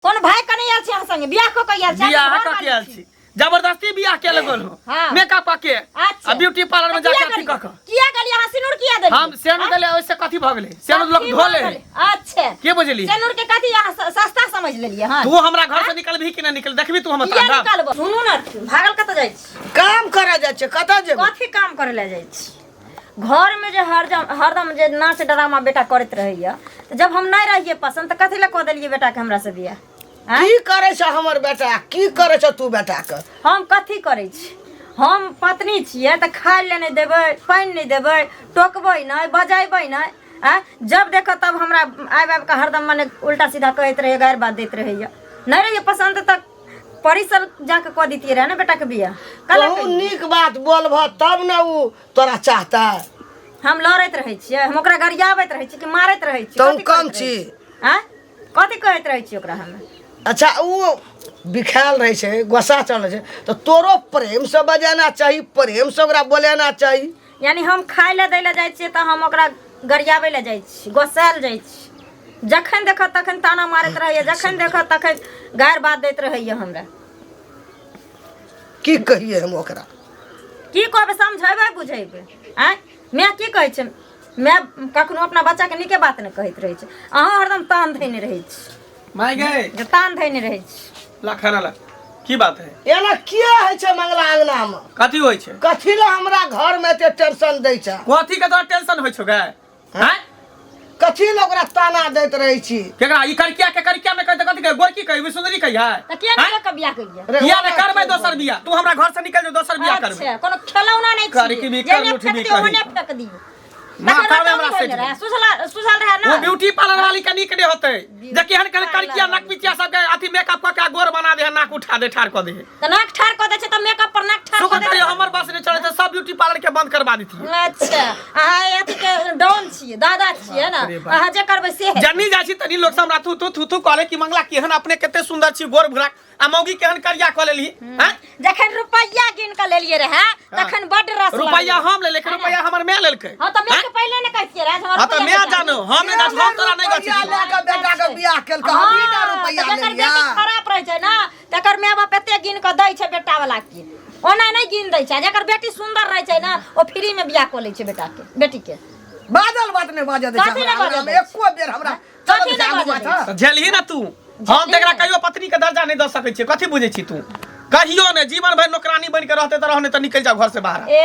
कोन भाई कने आयल छी अहाँ संगे बियाह कऽ के आयल छी बियाह अहाँ कऽ घर के आयल वाली छी जबरदस्ती बियाह के लगल हो हाँ। मेकअप कऽ के अच्छा। आ ब्यूटी पार्लर में तऽ जाके किया अथी कऽ गेलियै? के किया गेलियै अहाँ सिनूर किया देलियै हम सेनु देले ओइसे कथी भऽ गेलै सेनु लोग कथी धो भऽ ले गेलै? अच्छा के बुझली सिनूर के कथी अहाँ सस्ता समझ लेलियै हँ तू हमरा घर से निकलबही कि ना निकल देखबी तू हमर किया तांडव निकलबो सुनू ने भागल कतऽ जाइ छी काम करे जाइ छै कतऽ जेबै कथी काम करे लए जाइ छी घरमे जे हरदम हरदम जे नाच ड्रामा बेटा करैत रहैया तऽ जब हम नहि रहियै पसन्द तऽ कथी लए कऽ देलियै बेटाके हमरा से बियाह आँय? की करे छै हमर बेटा की करे छै तू बेटा के हम कथी करै छी हम पत्नी छियै तऽ खाय लए नहि देबै पानि नहि देबै टोकबै नहि बजेबै नहि आँय जब देखो तब हमरा आबि आबि कऽ हरदम मने उल्टा सीधा कहैत रहैया गारि बात दैत रहैया नहि रहैया पसन्द तऽ परिसर जाके कऽ दितियै रहए ने बेटाके बियाह कला तू नीक बात बोलबह तब ने उ तोरा चाहता हम लड़ैत रहै छियै हम ओकरा गरियाबैत रहै छियै कि मारैत रहै छियै तहूँ कथी कम कहैत छी। रहै छियै? आँय कथी कहैत रहै छियै ओकरा हम अच्छा उ बिखायल रहै छै गोस्सा चढ़ल छै तऽ तोरो प्रेमसँ बजाना चाही प्रेमसँ ओकरा बोलेना चाही यानी हम खाय लए दै लए जाइ छियै तऽ हम ओकरा गरियाबै लए जाइ छी गोसायल जाइ छी जखन देखत तखन ताना मारैत रहैया जखन देखत तखन गारि बात दैत रहैया हमरा की कहिए हम ओकरा की कहबै समझेबै बुझेबै आँय माय की कहै छै माय कखनो अपना बच्चाके नीके बात नहि कहैत रहै छै अहाँ हरदम तान धयने रहै छी माय गए जे तान धयने रहै छी ला खाना ला की बात है एना किया होइ छै मंगला अंगनामे कथी होइ छै कथी लए हमरा घरमे एते टेंशन दै छै कथी के तोरा टेंशन होइ छौ गए हैं कथी लए ओकरा ताना दैत रहै छी केकरा ई करिकिया के करिकिया में कहते कथी कहे गोरकी कही सुंदरी कही है तऽ किया नहि कऽ बियाह केलियै रे, किया ने करबै दोसर बियाह तू हमरा घर से निकल जो दोसर बियाह करबै अच्छा कोनो खेलौना नहि करकी भी छियै कर, जेने लुठी भी फेक दियौ करी। ओने फेक दियौ माथा तखन में हमरा रतौनी सटि भेल रहै सुझल सुझल रहै वो ना ब्यूटी पार्लर वाली के नीक नहीं होते देखी हन कन करिकिया नक पिचिया सब के अथी मेकअप क के गोर बना दे नाक उठा दे ठार क दे तऽ नाक ठार कऽ दै छै तऽ मेकअप पर नाक ठार शुक्र कऽ दै करियो हमर बस नहीं चले सब ब्यूटी पार्लर के बंद करवा देती अच्छा अहाँ अथी के डॉन छियै दादा छियै ने रे बाप। अहाँ जे करबै से हेतै। जन्नी जाइ छी तनी लोग सब हमरा थू थू थू थू कहले कि मंगला केहन अपने कते सुंदर छी गोर भुरा आ मौगी केहन करिया कऽ लेली हैं जखन रुपैआ गिन कऽ लेलियै रहए तखन बड्ड रस रुपैआ लागलै। हम ले लेकिन रुपैआ हमर माय लेलकै हँ तऽ मायके पहिले ने कहितियै रहए जे हमरा हाँ तऽ रुपैआ माय चाही। जानो हम नहि गाछ हम तोरा नहि गाछ रुपैआ लए कऽ बेटा के बियाह केलकै हमही टा हँ, रुपैआ तऽ जकर लेलियै बेटी खराब रहै छै ने तकर माय बाप एते गिन कऽ दै छै बेटा वाला के ओना नहि गिन दै छै आ जकर बेटी सुंदर रहै छै ने ओ फ्री में बियाह कऽ लै छै बेटा के बेटी के बाजल बात नहि बाजऽ दै छै कथी नहि हमरा बाजऽ अंगनामे दै छै? एको बेर हमरा कथी चलऽ दै छै नहि आगू बाजऽ दै माथा तऽ झेलही ने तू हम तऽ एकरा कहियो पत्नी के दर्जा नहि दऽ सकै छियै कथी बुझै छी तू कहियो नहि जीवन भरि नौकरानी बनि के रहते तऽ रह नहि तऽ निकलि जाओ घर से बाहर ए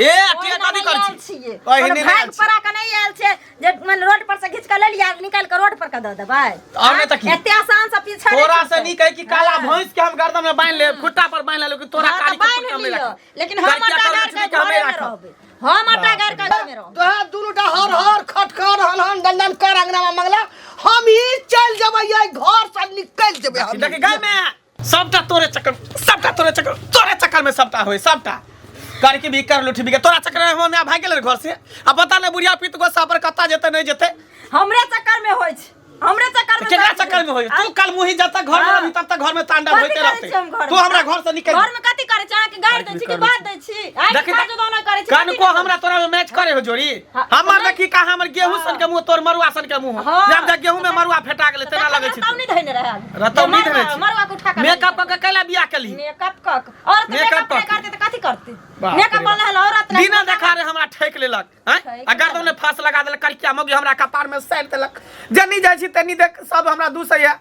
ए, ओहिना किया कथी नहि करै आयल छी? छियै। ओहिने कोनो नहि भागि आयल छियै। पड़ा के नहि आयल छै जे मने रोड पर से घीच के लेलियै आ निकालि के रोड पर के दऽ देबै आओर नहि तऽ की? एते आसान से पीछा नहि तोरा से छूटतै। नीक है कि काला भैंस के हम गर्दन में बांध लेब खुट्टा पर बांध लेब लेकिन तोरा हाँ, तऽ कारी के बान्हि कुत्ता में लिअ, राखब लेकिन हम करिया आटा कर गारि लक्ष्मी के के हमे घरे में राखब। रहबै हम आटा गारि के घरे में रहबै तोहे दुनू टा हर हर खटखर हन हन दन दन कर अंगना में मंगला हम ही चल जेबै ये घर से निकल जेबै हम देखी गाय में सबटा तोरे चक्कर सबटा तोरे चक्कर तोरे चक्कर में सबटा होय सबटा करके भी कर लुठी भी तोरा चक्कर में हम भाग गेल घर से आ पता नहीं बुढ़िया पीत गोसा पर कत्ता जेते नहीं जेते हमरे चक्कर में होइ छै हमरे चक्कर में केकरा चक्कर में होय तू कल मुही जब तक घर में हाँ। रही तब तक घर में तांडव कथी होते करै रहते छी हम घर तू हमरा घर से निकल घर में कथी करै छी अहाँके गारि दै छी कि बात दै छी आइ देखी काजो दाना करै छी कनको हमरा तोरा में मैच करे हो जोड़ी हाँ, हमर नहि। देखी कहाँ हमर गेहूं सन के मुंह तोर मरुआ सन के मुंह हाँ। जब जब गेहूं में मरुआ फेटा गेलै तेना लगै छै रतौनी धैने रहै रतौनी धैने छी। मरुआ के उठा के मेकअप क के कैला बियाह केली मेकअप क के औरत मेकअप मेकअप कऽ नहि के। करतै तऽ कथी करतै बाप रे मेकअप बाप। वाला हल औरत नहि बिना देखा रे हमरा ठेक लेलक हैं ठेक आ गर्दन में फांस लगा देलक करिया मौगी हमरा कपार में सैर देलक जनी जाइ छी तनी देख सब हमरा दूसैया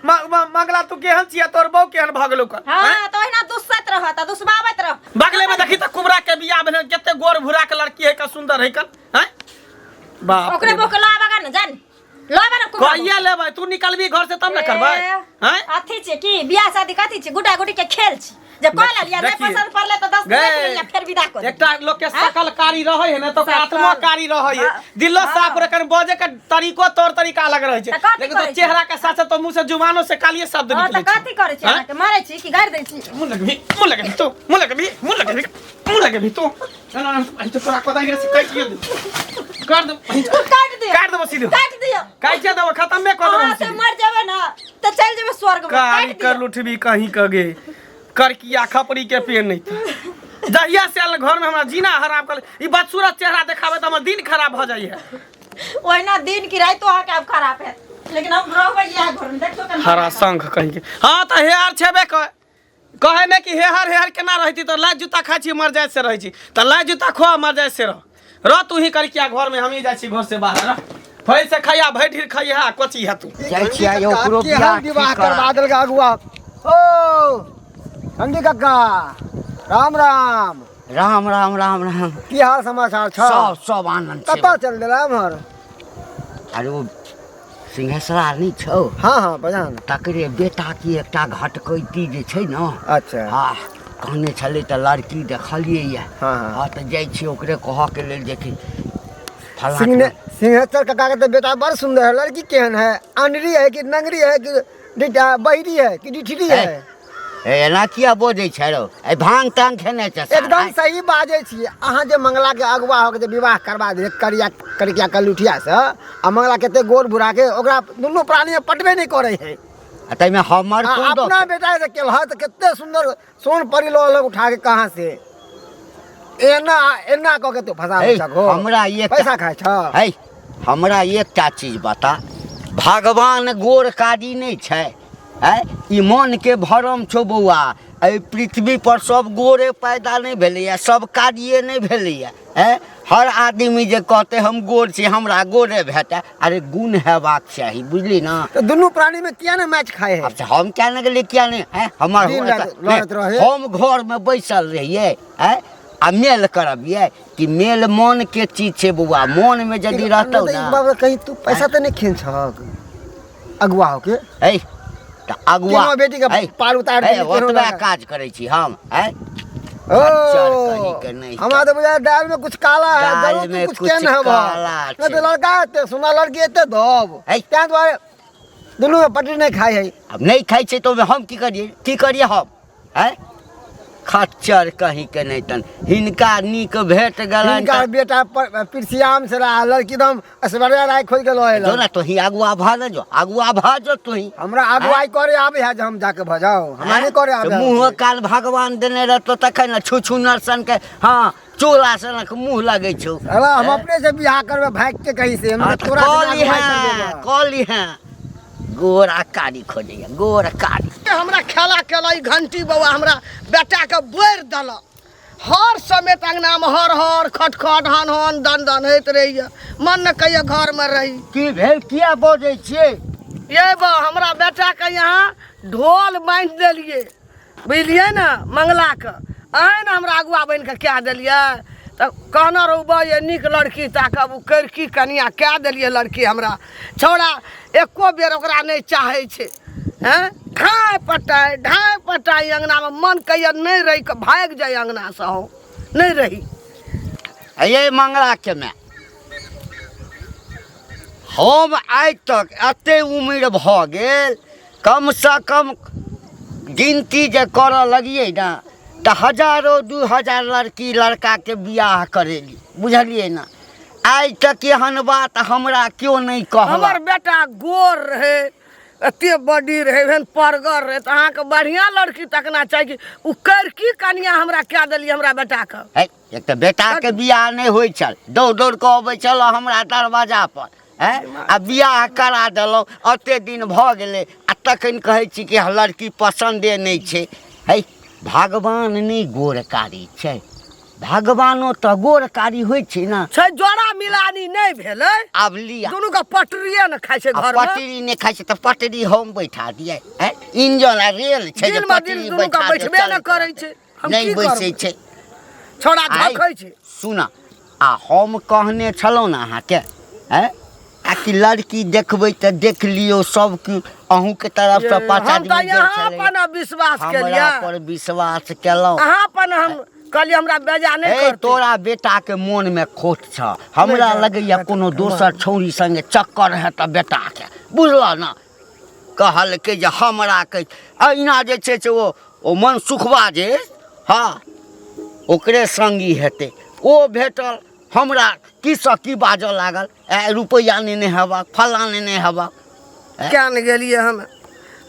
मंगला तू केहन छिया तोर बहू केहन भऽ गेलौ कर हाँ तो ओहिना दुस्सैत रहत आ दुसबाबैत रह बगले में देखी तऽ कुबरा के बियाह भेल कते गोर भूरा के लड़की है का सुंदर है कन हैं बाप ओकरे रे बहू के लाबा गा ने जान लाबा ने कुबरा कहिया लेबै तू निकलबी घर से तब ने करबै हैं अथी छै की बियाह शादी कथी छै गुड्डा गुड्डी के खेल छै जे कऽ लेलियै नहि देखिए। पसंद पड़लै तऽ 10 गए। दिन रखि लेलियै फेर विदा कऽ देलियै। एकटा लोक के सकल कारी रहै है ने तऽ ओकर सकल। आत्मा कारी रहै है हाँ। दिलो हाँ। साफ रखन बजे के तरीको तौर तरीका अलग रहै छै तऽ कथी लेकिन तो करै छै? चेहरा के साथ साथ तो मुंह से जुबानो से कालिए शब्द हँ निकलै तऽ छै कथी करै छी हाँ? अहाँके मारै छी कि गारि दै छी मुंह लगबी मुंह लगबी तू मुंह लगबी मुंह लगबी मुंह लगबी तू ना ना ना तो तोरा कोदा से काट दियो कर दे काटि दियौ काट देबो सीधे काटि दियौ काट देबो खत्म में कर अहाँ देबो से मर जेबै ने तऽ चलि जेबै स्वर्ग मे कारी काटि कर दियौ लुठबी कहीं कगे करकिया खपरी के पेड़ नहीं था जहिया से आयल घर में हमरा जीना हराम कर ई बदसूरत चेहरा देखावे त हमर दिन खराब भ जाइए ओहिना दिन की राति अहाँके आब खराब हैत लेकिन हम रहबै इएह घर में, देखियौ कनि। हरा शंख कहीं के। हाँ तऽ हेहर छेबे कह कहे ने कि हेहर हेहर केना रहती, तऽ लाज जूता खाइ छी मर जाय से रहै छी, तऽ लाज जूता खोआ मर जाय से रह। रह तू ही करकिया घर में, हम ही जाइ छी घर से बाहर। रह भरि से खैया, भरि ढीर खैया, कोची है तू। जाइ छियै ओकरो केहन बियाह विवाह ठीक करा। करवा देलक अगुआ। ओ चंडी कक्का, राम राम। राम राम राम राम। की हाल समाचार छ? सब सब आनंद छै। कतऽ चल देला एम्हर? अरे ओ सिंहेश्वरा नहि छौ? हाँ हाँ, बजा ने। तकरे बेटा की एकटा घटकैती जे छै ने। अच्छा। हाँ, कहने छलै तऽ लड़की देखलियै यऽ। हाँ, हाँ। हाँ, तऽ जाइ छी ओकरे कहऽके लेल जे कि फलाँ सिंहने सिंहेश्वर काका के तो बेटा बड़ सुंदर है। लड़की केहन है? अनरी है कि नंगरी है कि बहिरी है कि डिठरी है? ए, एना किया बजै छै रौ? ए भांग तांग खेने छै साला। एकदम सही बाजै छी अहाँ। जे मंगला के अगुआ हो के जे विवाह करवा दे करिया करिया कलुठिया से, आ मंगला कते गोर बुढ़ा के ओकरा दुनू प्राणी में पटबे नहीं करे है। आ ताहिमे हमर आ कोन दोष? अपना बेटा से केलह तऽ कते सुंदर सोन परी लऽ लग उठा के कहाँ से एना एना कऽ के तू फंसा हे, छको। हमरा एक पैसा खाइ छ। है, हमरा एकटा चीज बता, भगवान गोर कारी नहि छै? है, ई मनके भरम छौ बौआ। एहि पृथ्वी पर सब गोरे पैदा नहि भेलैए, सब कारिए नहि भेलैए। हैं, हर आदमी जे कहतै हम गोर छी, हमरा गोरे भेटै, अरे गुण हेबाक चाही, बुझली ने? तऽ दुनू प्राणी में किया ने मैच खाए है? आब से हम किया ने गेलियै, किया नहि? हैं, हमर दिन राति लड़ैत रहै। हम घरमे बैसल रहियै, हैं, आ मेल करबियै कि मेल मन के चीज छै बौआ, मन में यदि रहतौ नहि ना। बाबा, कहीं तू पैसा तऽ नहि खेन छहक अगुआ होके? है तऽ अगुआ केनो बेटी के है, पार उतारि है, देली, केनो ओतबा लगा। काज करै छी हम, है। ओ खच्चर कहीं के नहि। हमरा तऽ बुझाय दाल में कुछ काला है। दालि जरूर तू में कुछ कुछ केन हब। काला नहि तऽ छै। लड़का एते सुना लड़की एते दब है। ताहि दुआरे दुनू में पटरी नहि खाइ है। आब नहि खाइ छै तऽ ओहिमे हम की करियै, की करियै हम? है खच्चर कहीं के नहि तन हिनका नीक भेट गेलनि। हिनकर बेटा पिरसियाम से रहा, लड़की एकदम ऐश्वर्या राय खोज के लऽ जो एलक। ने तोही अगुआ भऽ ने जो, अगुआ भऽ जो तोही। हमरा अगुवाई करे आबे है जे हम जाके भऽ जाउ? हमरा नहि करे आबे है। मुँह कान भगवान देने रहतो तखन ने छू छू नरसन के, हाँ, चोला सनक मुँह लगै छौ। अरे हम अपने से बियाह करबै भागि के कहीं से, हमरा हाँ, तऽ तोरा कऽ बिना अगुवाई लिहें, करबेबै। कऽ लिहें। गोरा कारी खोजैया गोर कारी। हमरा खेला केला ई घंटी बौआ, हमरा बेटाके बोरि देलक। हर समय अंगनामे हर हर खट खट हन हन दन दन होइत रहैए, मन ने कहियो घरमे रही। की भेल, किया बजै छियै? ये बा, हमरा बेटाके यहाँ ढोल बान्हि देलियै, बुझलियै ने? मंगलाके अहेँ ने हमरा अगुआ बनि कऽ कए देलियै, तऽ कहने रहू बा ये नीक लड़की ताकब, ओ कड़की कनिया कए देलियै लड़की हमरा। छौड़ा एको बेर ओकरा नहि चाहै छै। हँ, ढाइ पटाइ ढाइ पटाइ अङ्गनामे, मन कहिया नहि रहि कऽ भागि जाइ अङ्गनासँ, हम नहि रही। ये मंगला के माय, हम आइ तक एते उम्र भऽ गेल, कमसँ कम गिनती जे करऽ लगियै ने तऽ हजारो 2000 लड़की लड़काके बियाह करेली, बुझलियै ने? आइ तक एहन बात हमरा केओ नहि कहलक। हमर बेटा गोर रहै, एते बडी रहै, एहन परगर रहै, तऽ अहाँके बढ़िआँ लड़की तकना चाही कि ओ कड़की कनिया हमरा कए देलियै हमरा बेटाके? है, एक तऽ बेटाके बियाह नहि होइ छल, दौड़ दौड़ कऽ अबै छल हमरा दरवाजा पर, हैं, आ बियाह करा देलहुँ, एते दिन भऽ गेलै आ तखन कहै छी कि लड़की पसन्दे नहि छै। है, भगवान नहि गोर कारी छै? भगवानो तऽ गोर कारी होइ छै ने। छै, जोड़ा मिलानी नहि भेलै। आब लिअ, दुनू के पटरिये ने खाइ छै आ घरमे। पटरी नहि खाइ छै तऽ पटरी हम बैठा दियै? हैं, इंजन आ रेल छै जे दिल मे दिल पटरी दुनू के बैठा दियै, बैठबे ने चलैत करै रहतै। छै। हम नहि की बैसै करबै? छै। छौड़ा आइ झखै छै। सुन, आ हम कहने छलहुँ ने अहाँके, हैं, आ कि लड़की देखबै तऽ देख लियौ सब कि अहूँके तरफसँ पाँच हम आदमी तऽ गेल यहाँ छलै। अपन विश्वास हमरा केलियै, पर विश्वास केलहुँ। अहाँ अपन हम कहलियै हमरा बेजा नहि हे करतै। तोरा बेटाके मोनमे खोट छ, हमरा नहि, लगैया कोनो दोसर छौड़ी संगे चक्कर हेतऽ बेटाके, बुझलऽ ने? कहलकै जे हमरा के अहिना जे छै से ओ मनसुखबा जे, हाँ, ओकरे संगी हेतै, ओ भेटल हमरा, की सँ की बाजऽ लागल, ए रुपैआ नेने हेबक, फल्लाँ नेने हेबक। किया ने गेलियै हम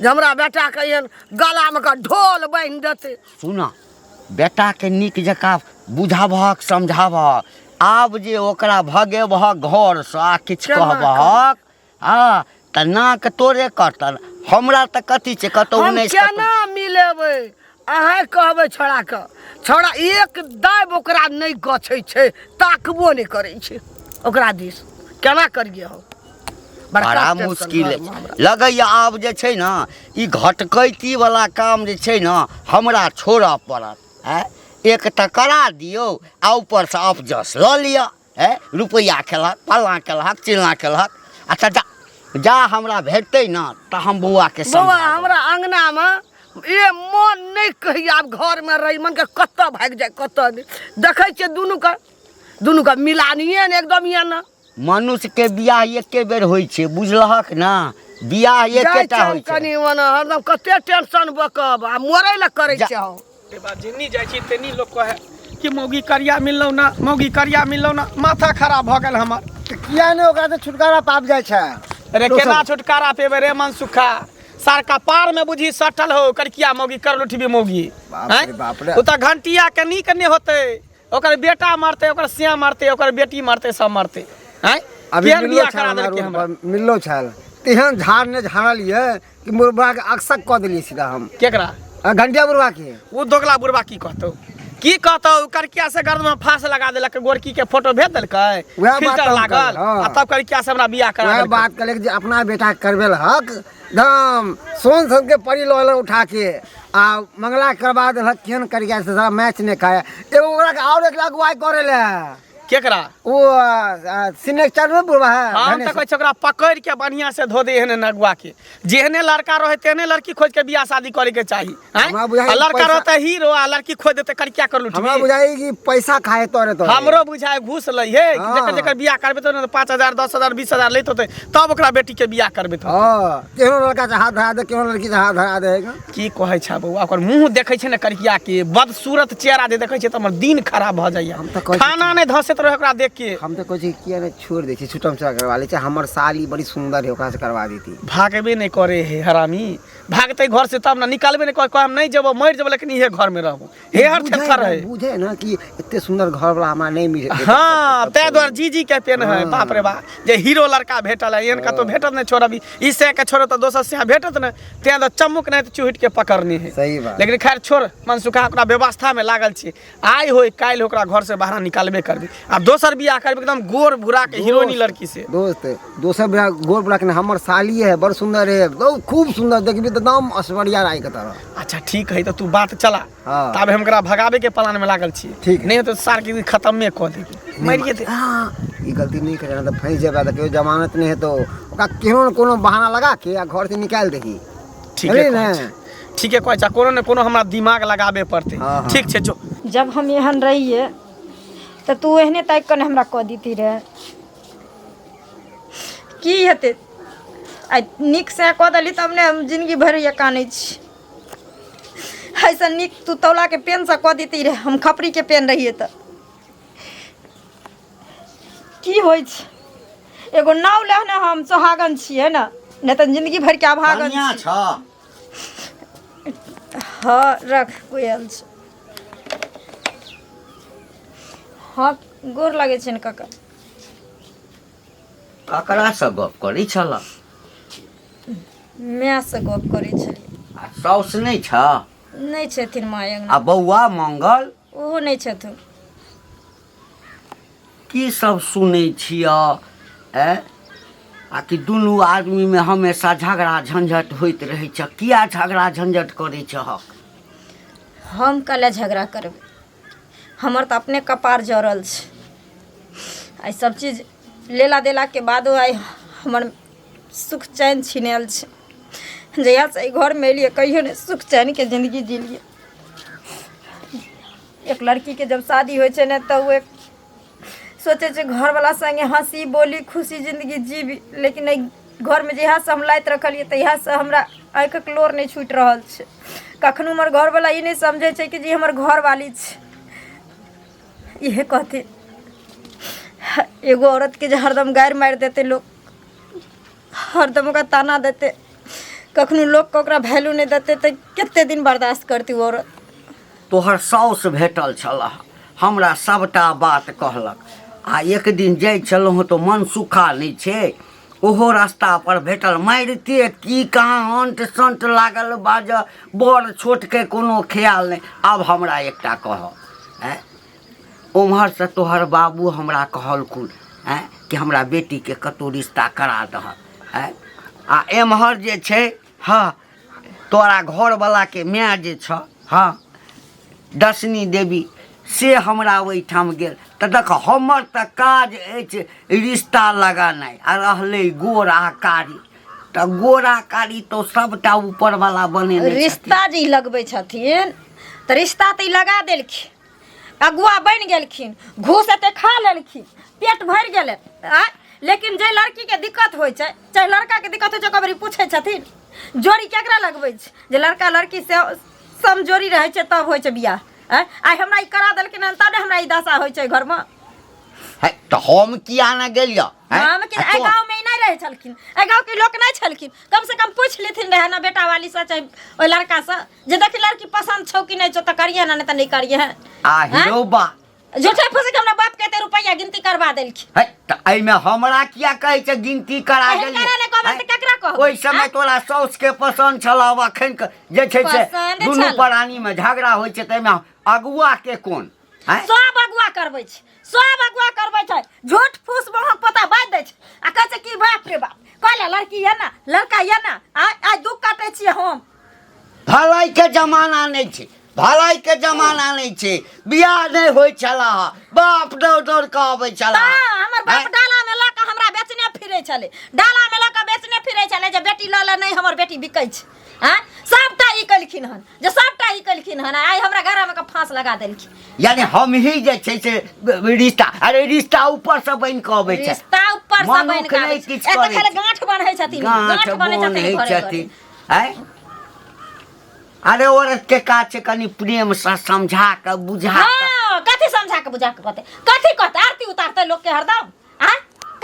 जे हमरा बेटाके एहन गलामे के ढोल बान्हि देतै। सुन, बेटाके नीक जकाँ बुझाबहक समझाबहक। आब जे ओकरा भगेबहक घरसँ आ किछु केना कहबहक, हँ, तऽ नाक तोरे कटतन हमरा तऽ कथी छै कतहु हम उन्नैस केना मिलेबै अहाँ कहबै छोड़ाके छोड़ा एक दाबि ओकरा नहि गछै छै ताकबो नहि करै छै ओकरा दिस केना करियै हम बड़का बड़ा टेंशन मुश्किल घरमे हमरा। लगैए आब जे छै ने ई घटकैतीवला काम जे छै ने हमरा छोड़ऽ पड़त आँय एक तऽ करा दियौ आ ऊपरसँ अपजस लऽ लिअ आँय रुपैआ खेलहक फल्लाँ केलहक चिल्लाँ केलहक अच्छा जा जा हमरा भेटतै ने तऽ हम बौआके बौआ समझा देबै। हमरा अङ्गनामे ए मन नहि कहैए आब घरमे रही मनके कतऽ भागि जाय कतऽ नहि देखै छियै दुनूके दुनूके मिलानिए ने एकदम यऽ ने मनुष्यके बियाह एके बेर होइ छै बुझलहक ने बियाह जाइ एकेटा छियै होइ छै कनि ओना हरदम कते टेंशन बकब आ मरै लए करै जा- छै हम के बाद जेन्नी जाइ छी तेन्नी लोक कहै कि मौगी करिया मिललौ ना मौगी करिया मिललौ ना माथा खराब भऽ गेल हमर तऽ किया नहि ओकरा तऽ छुटकारा पाबि जाइ छै अरे केना छुटकारा पेबै रे मनसुखा सार कपार में बुझी सटल हो करकिया मौगी कर लुठबी मौगी बाप रे आँय? बाप रे। ओ तऽ घंटिया के नीक नहि होतै ओकर बेटा मरतै ओकर सिया मरतै ओकर बेटी मरतै सब मरतै आँय अभी केहन मिललो बियाह छल करा हमरा देलकै रोड हमरा पर मिललो छल तेहन झाड़ ने झाड़लियै कि बुढ़बा के अकसक कऽ देलियै सीधा हम केकरा आ घंटिया बुढ़बा के ओ दोगला बुढ़बा की कहतौ की कहतौ करकिया से गर्द में फांस लगा देलक गोरकी के फोटो भेज देलकै वएह बात फिल्टर हम लागल कहलियै, हाँ। आ तब करकिया से हमरा बियाह करा वएह देलकै बात कहलियै जे अपना बेटा के करबेलहक दाम सोन सन के परी लऽ एलक उठा के आ मंगला करबा देलक केहन करिया से सारा मैच नहि खाय एगो ओकरा के और एक अगुवाई करे ले केकरा ओ सिनेचर में बुढ़वा है हम धनेश। तऽ कहै छी ओकरा पकड़ि के बढ़िया से धो दे एहने नगुआ के जेहने लड़का रहे तेहने लड़की खोज के बियाह शादी करे के चाही आँय? हमरा बुझाइ आ लड़का पैसा- रहते हीरो आ लड़की खोज देते करिया कर लुटबी हमरा बुझाई कि पैसा खाए तोरे तोरे हमरो बुझाय घूस लै हे कि हाँ। जकर जकर बियाह करबे तो 5,000 10,000 20,000 लैत होते तब ओकरा बेटी के बियाह करबे तो हाँ केहनो लड़का से हाथ धरा दे केहनो लड़की से हाथ धरा दे की कहै छै बौआ ओकर मुँह देखै छै ने करिया के बदसूरत चेहरा जे देखै छै तऽ हमर दिन खराब भऽ जाइया हम तऽ कहै छी- खाना नहि धसैत रहै ओकरा देख के हम तऽ कहै छी किया नहि छोड़ि दै छी छुटम छुटा करवा लै छै हमर साली बड़ी सुन्दर है ओकरा से करवा देती भागबे नहि करे हे हरामी भागतै घर से तब ने निकालबे नहि करे हम नहि जेबो मरि जेबो लेकिन इहे घर में रहबो हे हर बुझे थेथर ना- है बुझे ना कि एते सुंदर घर वाला हमरा नहीं मिले हाँ ताहि दुआरे जी जी के पेन है बाप रे बा जे हीरो लड़का भेटल है एहन कतौ भेटत नहि छोड़ अभी ई से के छोड़ो तऽ दोसर से भेटत नहि तें तऽ चमुक नहि तऽ चुहिट के पकड़ने है सही बात। लेकिन खैर छोड़ मनसुखा ओकरा व्यवस्था में लागल छी आइ होय काल्हि ओकरा घर से बाहर निकालबे करबे आ दोसर बियाह करबे एकदम गोर भूरा के हीरोइनी लड़की से दोस्त दोसर बियाह गोर बुढ़ा के हमर साली है बड़ सुंदर है बहुत खूब सुंदर देखबी तऽ एकदम ऐश्वर्या राय के तरह अच्छा ठीक है तो तू बात चला हाँ। तब हम ओकरा भगाबे के प्लान में लागल छी ठीक है। नहीं तो सार के खत्मे कऽ देबी मरिए दे हाँ, ई गलती नहीं करे ना तो फंस जेबा तऽ केओ जमानत नहीं है तो ओकरा केहनो ने कोनो बहाना लगा के आ घर से निकालि दही ठीके बुझलियै कहै ने? छै ठीके कहै छै कोनो ने कोनो हमरा दिमाग लगाबे पड़तै हाँ, हाँ। ठीक छै जो जब हम एहन रहिए तऽ तू एहने ताकि कऽ ने हमरा कऽ देती रहे की हेतै आइ नीकसँ कऽ देली तब ने हम जिनगी भरि ये कानै छी एहिसँ नीक तू तौलाके पेनसँ कऽ देती रहे हम खपरीके पेन रहियै तऽ की होइ छै एगो नाव लए ने हम सोहागन छियै ने नहि तऽ जिन्दगी भरिके अभागन कनिया छी छ हँ रख कोयल छै हँ गोर लागै छै ने काका ककरासँ गप करै छल मायसँ गप करै छलियै आ साउस नहि छ नहि छथिन माय अङ्गना आ बौआ मंगल ओहो नहि छथिन की सब सुनै छिय ऐ आ कि दुनू आदमीमे हमेशा झगड़ा झंझट होइत रहै छ किया झगड़ा झंझट करै छहक हम कले झगड़ा करबै हमर तऽ अपने कपार जरल छै आइ सब चीज लेला देलाके बादो आइ हमर सुख चैन छिनायल छै जहियासँ एहि घरमे एलियै कहियो नहि सुख चैनके जिन्दगी जिलियै एक लड़कीके जब शादी होइ छै ने तऽ ओ एक सोचै छै घरवला सङ्गे हँसी बोली खुशी जिन्दगी जीबी लेकिन एहि घरमे जहियासँ हम लाति रखलियै तहियासँ हमरा आँखिक लोर नहि छूटि रहल छै कखनो हमर घरवला ई नहि समझै छै कि जे ई हमर घरवाली छै इहे कहथिन एगो औरतके जे हरदम गारि मारि देतै लोक हरदम ओकरा ताना देतै कखनो लोकके ओकरा वैल्यू नहि देतै तऽ कते दिन बर्दाश्त करतै ओ औरत तोहर साउस भेटल छलह हमरा सभटा बात कहलक आ एक दिन जाइ छलहुँ तऽ मनसुखा नहि छै ओहो रास्तापर भेटल मारिते की कहाँ अंट संट लागल बाज बड़ छोटके कोनो ख्याल नहि आब हमरा एकटा कहऽ आँय ओम्हरसँ तोहर बाबू हमरा कहलखुन आँय कि हमरा बेटीके कतहु रिश्ता करा दहक आँय आ एम्हर जे छै हँ तोरा घरवलाके माय जे छऽ हँ दशनी देवी से हमरा ओहिठाम गेल तऽ देख हमर तऽ काज अछि रिश्ता लगेनाइ आ रहलै गोर आ कारी तऽ गोरा कारी तऽ सभटा ऊपरवला बनेने छथिन। रिश्ता जे ई लगबै छथिन तऽ रिश्ता तऽ ई लगा देलखिन अगुआ बनि गेलखिन घूस एते खा लेलखिन पेट भरि गेलै आँय लेकिन जे लड़कीके दिक्कत होइ छै चाहे लड़काके दिक्कत होइ छै ओकर बेरी पूछै छथिन जोड़ी केकरा लगबै छै जे लड़का लड़की से समजोरी रहै छै तब होइ छै बियाह आँय आइ हमरा ई करा देलखिन हन तब ने हमरा ई दशा होइ छै घरमे है, तऽ हम किया ने गेलियै हैं? हम कि एहि गाँव में ई नहि रहै छलखिन एहि गाँव के लोक नहि छलखिन कम से कम पूछि लेथिन रहै ने बेटा वाली से चाहे ओहि लड़का से जे देखी लड़की पसंद छौ कि नहि छौ तऽ करिहे ने नहि तऽ नहि करिहे आ हिरो बा झूठे फूसे के हमरा बाप के एते रुपैआ गिनती करवा देलखिन है, तऽ एहिमे हमरा किया कहै छै गिनती करा एहन देलियै करा ने कहबै हैं? तऽ केकरा कहबै? ओहि समय आँय? तोरा साउस के पसंद छल आब अखन के जे छै से पसंद दुनू छल। प्राणी मे झगड़ा होइ छै ताहिमे अगुआ के कोन हैं? सब अगुआ करबै छै सब अगुआ करबै छै झूठ फूस महक पता बाजि दै छै आ कहै छै कि बाप रे बाप कहले लड़की ये ना लड़का ये ना आइ आइ दुख काटै छियै हम भलाई के जमाना नहि छै भलाई के जमाना नहि छै बियाह नहि होइ छला बाप दौड़ दौड़ कऽ अबै छला तऽ हमर बाप डाला में लऽ कऽ हमरा बेचने फिरै छलै डाला में लऽ कऽ बेचने फिरै छलै जे बेटी लऽ ले नहि हमर बेटी बिकै छै आँय सबटा ई केलखिन हन जे सबटा ई केलखिन हन आइ हमरा घरमे के फांस लगा देलखिन यानी हम ही जे छै से रिश्ता अरे रिश्ता ऊपर से बनि कऽ अबै छै रिश्ता ऊपर से बनि मनुख कऽ आबै नहि छै। किछु एतऽ करै खाली छै। गांठ बन्है छथिन गाँठ गांठ बन्है बन्है छथिन घरे घरे छथिन आँय अरे औरत के काज छै कनि प्रेम से समझा कऽ बुझा कऽ हाँ कथी समझा के बुझा के कहते कथी कहते आरती उतारते लोग के हरदम आँ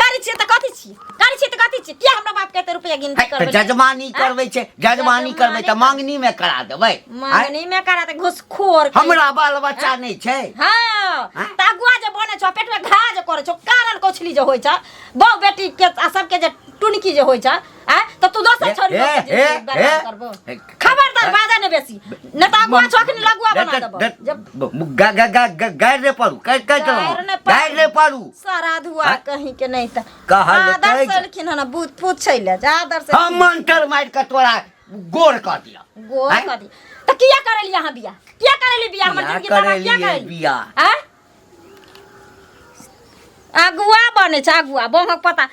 करै छियै तऽ कथी छियै करै छियै तऽ कथी छियै किया हमरा बाप के एते रुपया गिनती है, तऽ करबै जजमानी करबै छै जजमानी करबै तऽ मांगनी में करा देबै आँय? मांगनी में करा दे घुसखोर के। हमरा बाल बच्चा नहि छै हाँ आँय? तऽ अगुआ जे बनै छौ पेट में घा जे करै छौ कारण कोछली जे होइ छौ बहु बेटी के आ सबके जे टुनकी जे होइ छौ आँय तऽ तू दोसर छोरी हे, लोक के हे, जिंदगी बर्बाद हे, करबो हे, खबरदार बाजा ने बेसी ने तऽ अगुआ छौ अखनी लगुआ बना देबो जब गारि नहि पड़ू कहि कहि गारि नहि देलहुँ पड़ू। गारि नहि पड़ू सारा धुआ आँय? कहीं के नहीं तऽ कहलकै आदर जे- से एलखिन हन बूझ पूछै ले जे आदर से हम मंत्र मारि कऽ तोरा गोर कऽ दिअ गोर आँय? कऽ दी तऽ किया करेली अहाँ बियाह किया करेली बियाह हमर किया जिंदगी तबाह किया करेलियै करेली बियाह? आँय अगुआ बनै छै अगुआ बहक पता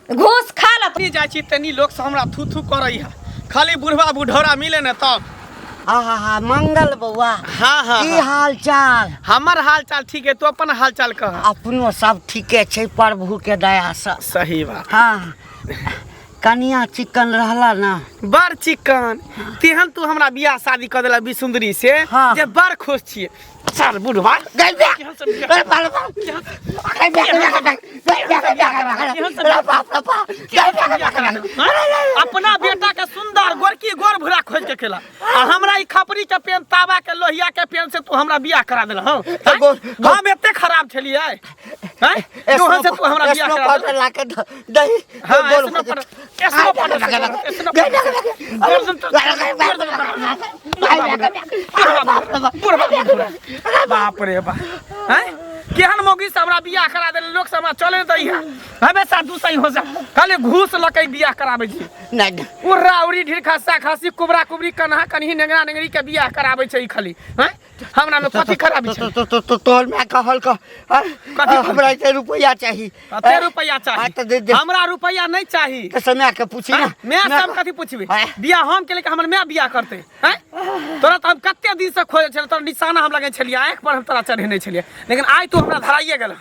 घूस खा लत तनी जाइ छी तनी लोक सब हमरा थू थू करै है खाली बुढ़वा बुढ़ौरा मिले ने तब आहा हा मंगल बौआ हाँ हाँ की हाँ। हाल चाल हमर हाल चाल ठीक है तू अपन हाल चाल कह अपनो सब ठीके छै प्रभु के दया से सही बात हाँ कनिया चिकन रहला ना बड़ चिकन तेहन तू हमरा बियाह शादी कऽ देला बिसुंदरी से हाँ। जे बड़ खुश छियै सर बुढ़वा केहन सब अपना बेटा के सुंदर गोरकी गोर भूरा खोज के खेला आ हमरा ई खपरी के पेन तावा के लोहिया के पेन से तू हमरा बियाह करा देला हँ हम एते खराब छलियै हैं जोहन से तू हमरा बियाह करा देला ला के दही हाँ ऐसनो पर ऐसनो पर ऐसनो पर बाप रे बाप हैं केहन मौगी से हमरा बियाह करा देले लोक सब हमरा चले दै है हमेशा दू सही हो जा खाली घूस लके बियाह कराबै छी नहीं उर्रा उरी ढीर खस्सा खासी कुबरा कुबरी कन्हा कन्ही नेंगरा नेंगरी के बियाह कराबै छै ई खाली हैं हमरा में कथी खराबी छै तो तो तो तोहर माय कहल क कथी हमरा एते रुपैआ चाही कते रुपैआ हाँ, तो दे चाही दे। हमरा रुपैआ नहीं चाही तो समय के पूछी ना मैं सब कथी पूछबे बियाह हम केले कि हमर माय बियाह करते हैं तोरा तो हम कते दिन से खोजे छलियै तोरा निशाना हम लगै छलियै आँखि पर हम तोरा चढ़ेने छलियै लेकिन आइ तू हमरा धराइए गेल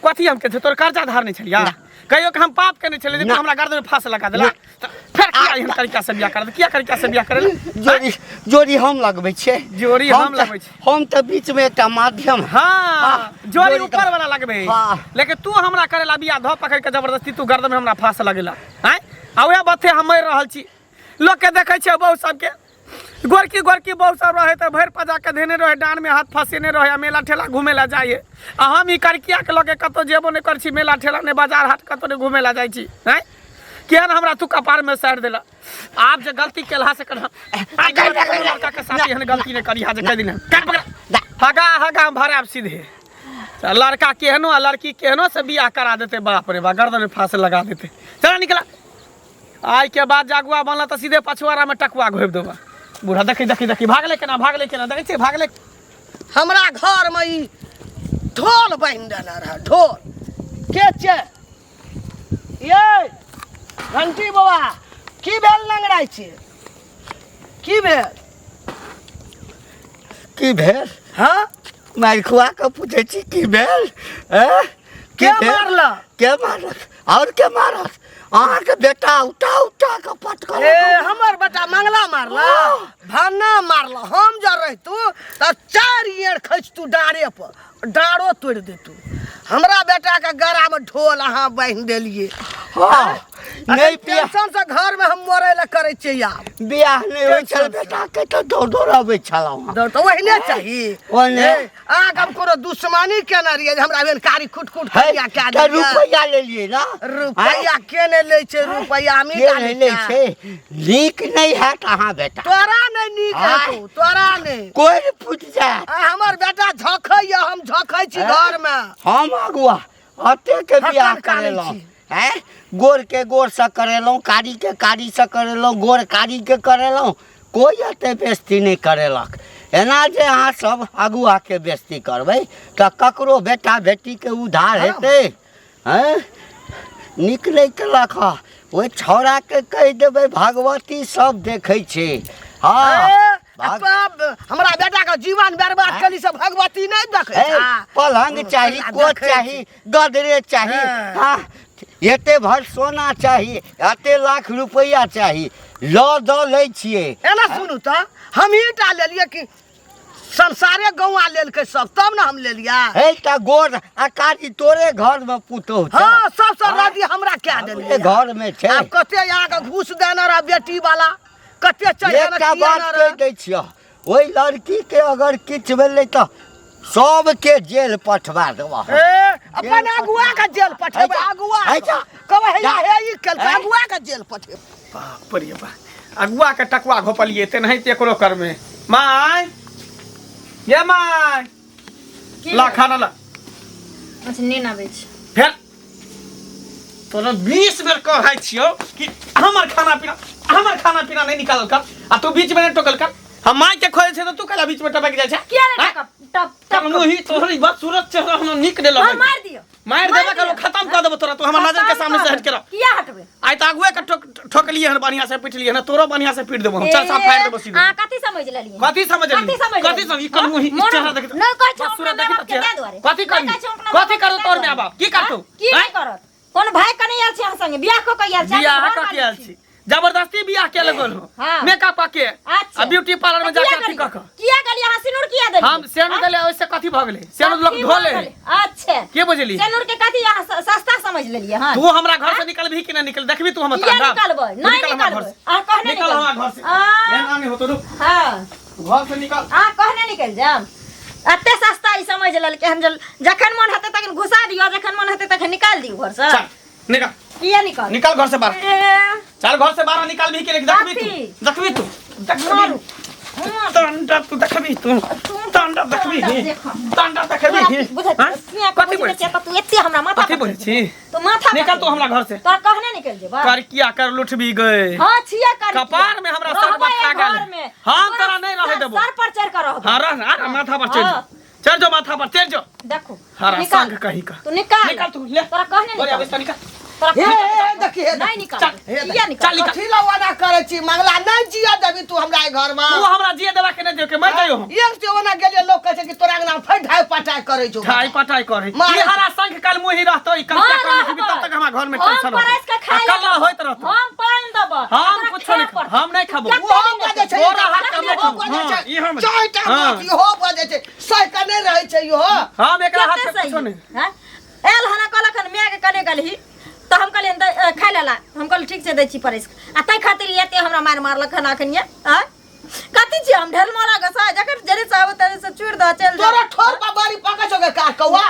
कथी हम केने तोर कर्जा धारने छलियै कहियो कि हम पाप केने छलियै जे तू हमरा गर्दन में फांस लगा देला तऽ फेर किया एहन तरीका से बियाह कर किया तरीका से बियाह करेला जोड़ी जोड़ी हम लगबै छियै जोड़ी हम तऽ- लगबै छियै। हम तऽ बीच में एकटा माध्यम हाँ हाँ, जोड़ी जोड़ी ऊपर तऽ- वाला लगबे हाँ। लेकिन तू हमरा करेला बियाह धो पकड़ के जबरदस्ती तू गर्दन में हमरा फांस लगेला आँय आ उएह बथे हम मरि रहल छी लोक के देखै छियै बहु सबके गोरकी गोरकी बहु सब रहे तऽ भरि पजा के धेने रहे डाँड़ में हाथ फंसेने रहे आ मेला ठेला घूमे ला जाइए आ हम ई करकिया के लऽ के कतौ जेबो नहि करै छी मेला ठेला नहि बाजार हाट कतौ नहि घूमे ला जाइ छी आँय केहन हमरा तू कपार में साइड देला आप जे गलती केलहा से करहा आइ के बाद कोनो लड़का के साथ एहन गलती नहीं करी हा जे कह दिन काट पकड़ हगा हगा हम भराब सीधे त लड़का केहनो आ लड़की केहनो से बियाह करा देते बाप रे बा गर्दन में फांस लगा देते चला निकला आइ के बाद जागुआ बनला तऽ सीधे पछुआरा में टकुआ घोपि देबा बूढ़ा देखी देखी देखी भागले केना भागले केना देखै छियै भागले हमरा घरमे ई ढोल बान्हि देने रहए ढोल के छै ये घंटी बाबा की भेल लंगड़ाइ छियै की भेल की भेल हाँ मारि खुआ कऽ पूछै छी की भेल एँ? की के भेल? मारलक? के मारलक आओर के मारत अहाँके बेटा उठा उठा कऽ पटकल ए हमर बेटा मंगला मारला भाना मारला हम जब रहितू तऽ चारि एड़ खसितू डाँरे पर डाँरो तोड़ि देतू हमरा बेटाके गरामे ढोल अहाँ बान्हि देलियै हँ नहि बियाह टेंशन से घर में हम मरे ला करै छियै आब बियाह नहि होइ छल टेंशन से। बेटाके तऽ दौड़ दौड़ अबै छलहुँ हँ दौड़ तऽ ओहिने चाही ओहने। ए, अहाँके हम कोनो दुश्मनी केने रहियै जे हमरा एहन कारी खुट खुट है करिया कए तऽ देलियै रुपैआ लेलियै ने रुपैआ के नहि लै छै रुपैआ हमही के टा नहि लै लै छै नीक नहि हैत अहाँ बेटा तोरा नहि नीक आँय। हेतौ तोरा नहि कोइ फुटि जायत आ हमर बेटा झखैया हम झखै छी आँय। घरमे हम अगुआ अतेके बियाह हक्कन कानै करेलहुँ छी। आँय गोरके गोरसँ करेलहुँ कारीके कारीसँ करेलहुँ गोर कारीके करेलहुँ कोइ एते बेस्ती नहि करेलक एना जे अहाँ सब अगुआके बेस्ती करबै तऽ ककरो बेटा बेटीके उद्धार हेतै आँय नीक नहि केलक हँ ओहि छौड़ाके कहि देबै भगवती सब देखै छै हँ ए, आ तब हमरा बेटा के जीवन बर्बाद केली से भगवती नहीं देखै हे, छा पलंग चाही आ कोच देखै चाही गदरे चाही हाँ। हाँ एते भर सोना चाही एते लाख रुपैआ चाही लऽ दऽ लै छियै एना सुनू तऽ हमही टा लेलियै कि संसारे गौआ लेलकै सब तब ने हम लेलियै हे तऽ गोर आ कारी तोरे घरमे पुतोह छौ। हाँ सब सब रदी हमरा कए हमरे देलियै घरमे छै आब कते अहाँके घूस देने रह बेटी वाला कते चढ़ेने एकटा बात किया कहि दै छियह ओहि लड़कीके अगर किछु भेलै तऽ सबके जेल पठवा देबह ए अपन अगुआ के जेल पठेबै अगुआ है जा। कहबै हे जा। हे ई केलकै हैं? अगुआ के जेल पठेबै बाप रे बाप अगुआ के टकुआ घोपलिए तेनाहिते एकरो करमे माय ये माय ला खाना ला अच्छा नीन आबै छै फेर तोरा 20 बेर कहै छियौ कि हमर खाना पीना हमर खाना पीना नहीं निकालल कर आ तू बीच में नहीं टोकल कर हम माय के खोजे छै तऽ तू कैला बीच में टपक जाइ छै किया नहीं आँय? टकब टप तब टप मुही तोहर ई बात सूरत चेहरा हमरा नीक नहीं हाँ, लगै मार दियो मारि देबे करो खत्म कर देबो तोरा तू हमर नजर के सामने से हट के रह किया हटबे आइ तऽ आगुए के ठोक ठोकलिए हन बढ़िया से पिटलिए हन तोरो बढ़िया से पीट देबो हम चल साफ फाड़ देबो सीधे आ कथी समझ लेलिए कथी समझ कथी लेलिए समझ कथी समझ ई कल मुही ई चेहरा देख नहीं कहै छै सूरत अपना देखी माय तऽ बाप के चेहरा ताहि दुआरे कथी नहि करी कहै छै अपना कथी माय करू बाप के तोर ताहि माय बाप की दुआरे। करतौ की आँय? नहीं करत कोन भाई कने आयल छी अहाँ संगे बियाह कऽ के आयल छी बियाह अहाँ कऽ घर के आयल वाली छी जबरदस्ती बियाह के लगल हो हाँ। मेकअप कऽ के अच्छा। आ ब्यूटी पार्लर में तऽ जाके किया अथी कऽ गेलियै? कऽ किया गेलियै अहाँ सिनूर किया देलियै हम सेनु देले ओइसे कथी भऽ गेलै सेनु लोग कथी धो भऽ ले गेलै? अच्छा के बुझली सिनूर के कथी अहाँ सस्ता समझ लेलियै हँ तू हमरा घर से निकलबही कि नहीं निकल देखबी तू हमर किया तांडव? निकलबै तू नहीं निकल हमरा घर निकलबै से। अहाँ कहने निकल हमरा घर से आ, एना नहीं होतो रुक हाँ घर से निकल अहाँ कहने निकलि जायब एते सस्ता ई समझ लेलकै हन जे जखन मन हेतै तखन घुसा दियौ जखन मन हेतै तखन निकालि दियौ घरसँ चल निकल किया निकल निकल घर से बाहर ए, चल घर से बाहर निकाल भी के नहीं देखबी कथी? तू देखबी तू देखबी मारू। तांडा तू देखबी तू तांडा देखबी तांडा देखबी बुझै हाँ? छी कथी बोलै छी तऽ तू एते हमरा माथा कथी पर बोलै छी तू माथा पर निकल तू हमरा घर से तोरा कहने निकल जेबा कर किया कर लुटबी गए हां छिया कर कपार में हमरा सर पर खा गेल। हम तोरा नहीं रहै देबो। सर पर चढ़ कर रहबे हाँ रह ना आ, माथा पर चढ़ हाँ। जो चढ़ जो माथा पर चढ़ जो देखो हरा निकाल। संग कहीं का तू निकाल निकाल तू ले तोरा कहने बोले निकाल अबे निकाल तोरा हे कहने हे देखी हे नहीं निकाल चल, किया निकाल चल, निकाल। कथी ला ओना करै छी मंगला नहीं जिया देबी तू हमरा घर में तू हमरा जिए देबा के नहीं देबे के मर जाइयो हम एक से ओना गेलियै लोग कहै छै कि तोरा अंगना में फेर ढाई पटाई करै छौ ठाई पटाई करे मारे ई हरा संग कल मुही रहतो ई कल हाँ, क्या कर रहबै। तब तक हमरा घर में हम टेंशन परसि के खाय कल लेबै। होइत रहतो हम पानि देबै हम तोरा कुछो खाय नहीं पड़तौ। हम नहीं खाबो कते ओहो दिन बजै छै तोरा हाथ के हम ओहो नहीं बजै खाबो। छै हाँ, ई हम- चारिटा हाँ। बात इहो बजै छै सहि कऽ नहि रहै छै इहो हम एकरा हाथ कते के कुछो सही नहीं हैं? आयल हना कहलक हन माय के कने गेलही तऽ हम कहलियनि खाय लेला हम कहलियै ठीक छै दै छी परसि कऽ। आ ताहि खातिर ई एते हमरा मारि मारलक हन अखन ये आँय कथी छियै हम ढेल मारा गोसा जखन जरे से आबो तरे से चूर दऽ चलि तोरा जा ठोर पर बड़ी पकै छौ गे का कौआ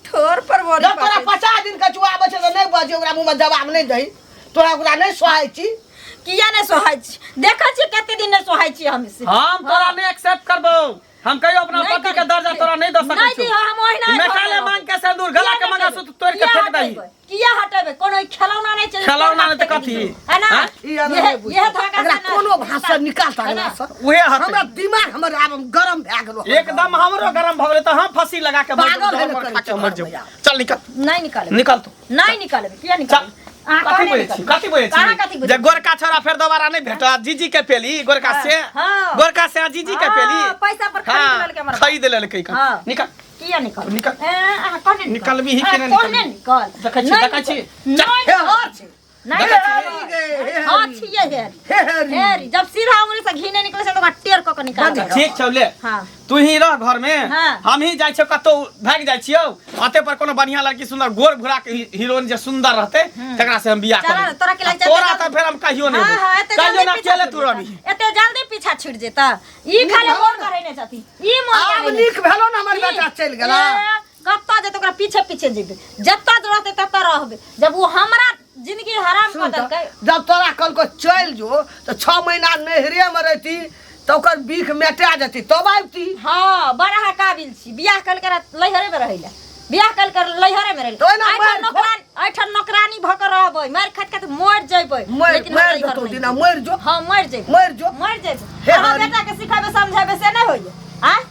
ठोर पर बड़ी जब तोरा पकै 50 दिन कछुआ आबै छै तऽ नहि बजे ओकरा मुँहमे जवाब नहि दही तोरा ओकरा नहि सोहाइ छी। किया नहि सोहाइ छी? देखै छियै कते दिन नहि सोहाइ छी हम से। हम तोरा नहि एक्सेप्ट करबौ। हम कहियो अपना नहि पति के करबै। दर्जा तोरा नहि दऽ सकै नहि छियौ। दिहऽ, हम ओहिना मेटाले घरमे रहब। मांग के सिंदूर गला के किया मंगलसूत्र तोड़ि के किया फेंक दही। हटेबै? किया हटेबै? कोनो ई खेलौना नहि छै। खेलौना नहि तऽ कथी? है ना? हाँ? ई आर यह नहि बुझै। यह धागा एकरा से ना- कोनो भाषा निकाल है ना? ता से। उहे हते। हमरा दिमाग हमर आब गरम भए गेलो। एकदम हमरो गरम भऽ गेलै तऽ हम फंसी लगा के मर पागल जेबौ, है ने मर करै खा के छै मर जेबौ। भैया। चल निकल। नहीं निकालबै। निकल तू। नहीं निकालबै। किया चल। निकालबै? अहाँ कथी कहने बोलै छी? निकालबै। कथी बोलै कहाँ छी? कथी जे बोलै छी? गोरका छोरा फेर दोबारा नहि भेटत। जीजी के पेली गोरका से। हाँ। गोरका से आ जीजी के हाँ, पेली। पैसा पर खरीद हाँ, लेलकै हमर बाप। खरीद लेलकै। हाँ। निकल। किया निकल? निकल। ए, अहाँ कहने निकल। निकलबी ही अहाँ कि नहि कहने निकलबी? निकल। देखै छी, नहीं देखै छी। निकल। चल। नहीं हे निकल। हर छै। नहीं देखै छी। निकल। हे हरी। हाँ, छियै हेरी। हे हरी। हेरी। जब सीधा उंगली से घी नहीं निकले छै तऽ ओकरा टेढ़ कऽ के निकाल। ठीक छौ ले। हाँ। तू ही रह घर में। हाँ। हम ही जाइ छियौ कतौ भागि जाइ छियौ। अते पर कोनो बढ़िया लड़की सुंदर गोर भूरा के हीरोइन जे सुंदर रहते तकरा से हम बियाह चल, करबै। तोरा के लागि तोरा जल्दी- तऽ फेर हम कहियो नहि हाँ, हाँ, देबौ। एते कहियो जल्दी ना पीछा अकेले छुटि तू रहबी। जेता। एते जल्दी पीछा छुटि जेता। ई खाली मोन करे नहि छथि। ई मोन आब करे नहि। नीक भेलो ने हमर बेटा चलि गेला। ए, कतऽ जेतै ओकरा पीछे पीछे जेबै। जतऽ रहतै ततऽ रहबै। जब ओ हमरा जिंदगी हराम कऽ सुन तऽ, देलकै। जब तोरा कहलको चलि जो तऽ 6 महीना नैहरे मे रहती तऽ ओकर बीख मेटा जेती तब आबती। हाँ, बड़ा अहाँ काबिल छी। बियाह कल के लैहरे में रहै लए। बियाह कल के लैहरे में रहै लए। तऽ ओहिना एहिठाम मारि एहिठाम नौकरानी भऽ के रहबै। मारि खाइत खाइत मरि जेबै। मरि लेकिन हम मरि लैहर जेतौ नहि दिना जेबै। मरि जो। हाँ, मरि जेबै। मरि जो। मरि जेबै। हे अहाँ हरि। बेटा के सिखेबै समझेबै से नहि होइए। आँय?